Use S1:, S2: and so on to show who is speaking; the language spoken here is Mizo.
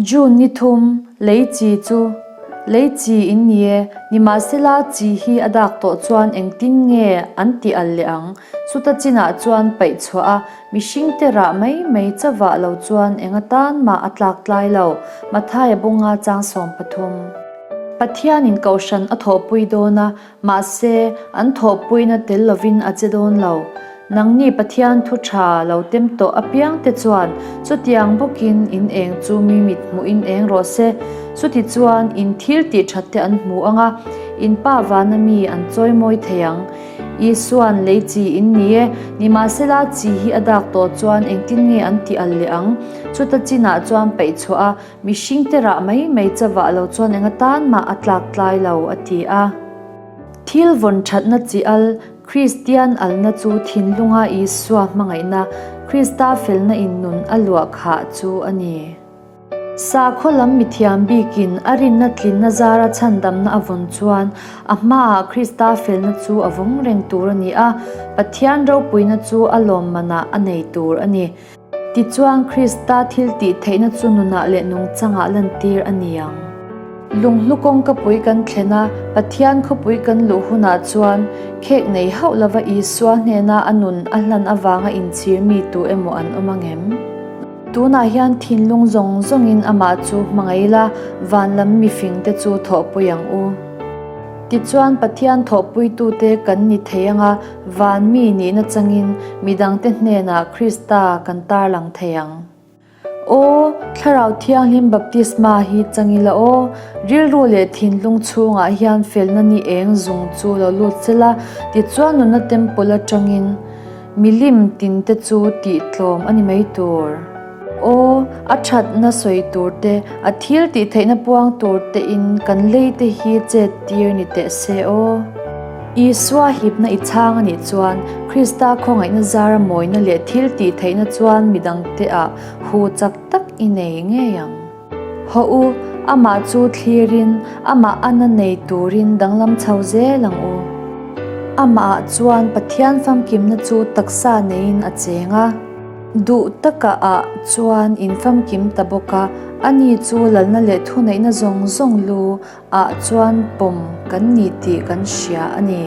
S1: June ni thum, Lei chi chu lei chi in ni e, nimahsela chi hi a dak tawh chuan engtin nge an tih al leh ang? Chuta chinah chuan paih chhuah a, mihringte rah mai mai chavah lo chuan eng atan mah a tlak tlai lo, Mathaia bunga chang 13. Pathianin kohhran a thawhpui dawn a, Mahse, an thawhpuina tel lovin a che dawn lo. Nangni Pathian thu tha lo tem tawh apiangte chuan chutiang bawkin in eng chu mi mit hmuhin eng rawh se. Chutichuan in thil tih that te an hmu ang a, in Pa vana mi an chawimawi thei ang. Isuan lei chi in ni e, nimahsela chi hi a dak tawh chuan engtin nge an tih al leh ang? Chuta chinah chuan paih chhuah a, Mihringte rah mai mai chavah lo chuan eng atan mah a tlak tlai lo, a ti a. Thil vawn thatna chi al, Kristian alna chu thinlunga Isua hmangaihna, Krista felna in nun a luah khah chu a ni. Sakhaw lam mithiam bikin a rinna tlinna zara chhandamna a vawn chuan a hmaah Krista felna chu a vawng reng tur a ni a, Pathian ropuina chu a lawmmanah a nei tur a ni. Tichuan, Krista thil tih theihna chu nunah leh nungchangah lantir a ni ang. Lunghlu kawngkapui kan thlen a, Pathian khawpui kan luh hunah chuan khek nei hauh lova Isua hnena a nun a hlan avanga inchhir mi tu emaw an awm ang em? Tunah hian thinlung zawng zawngin amah chu hmangaih la, van lam mifingte chu thawhpui ang u. Tichuan, Pathian thawhpuitute kan ni thei ang a, Van mi nihna changin midangte hnenah Krista kan tarlang thei ang. Aw, Thlarau Thianghlim baptisma hi chang ila aw, rilru leh thinlung chhungah hian felna ni eng zung chu lo lut sela, tichuan nunna temple atangin milim tinte chu tihtlawm a ni mai tur. Aw, a thatna sawi tur te, a thil tih theihna puang tur te in kan lei te hi chet tir ni teh se aw. Isua hipna i chhang a nih chuan Krista khawngaihna zara mawina leh thil tih theihna chuan midangte ah hu chak tak i nei ngei ang. Haw u, amah chu thlirin, amah ana nei turin danglam chho zel ang u. Amah ah chuan Pathian famkimna chu taksa neiin a cheng a. Duh taka ah chuan in famkim ta bawk a, ani chu lalna leh thuneihna zawng zawng lu ah chuan pawm kan ni tih kan hria a ni.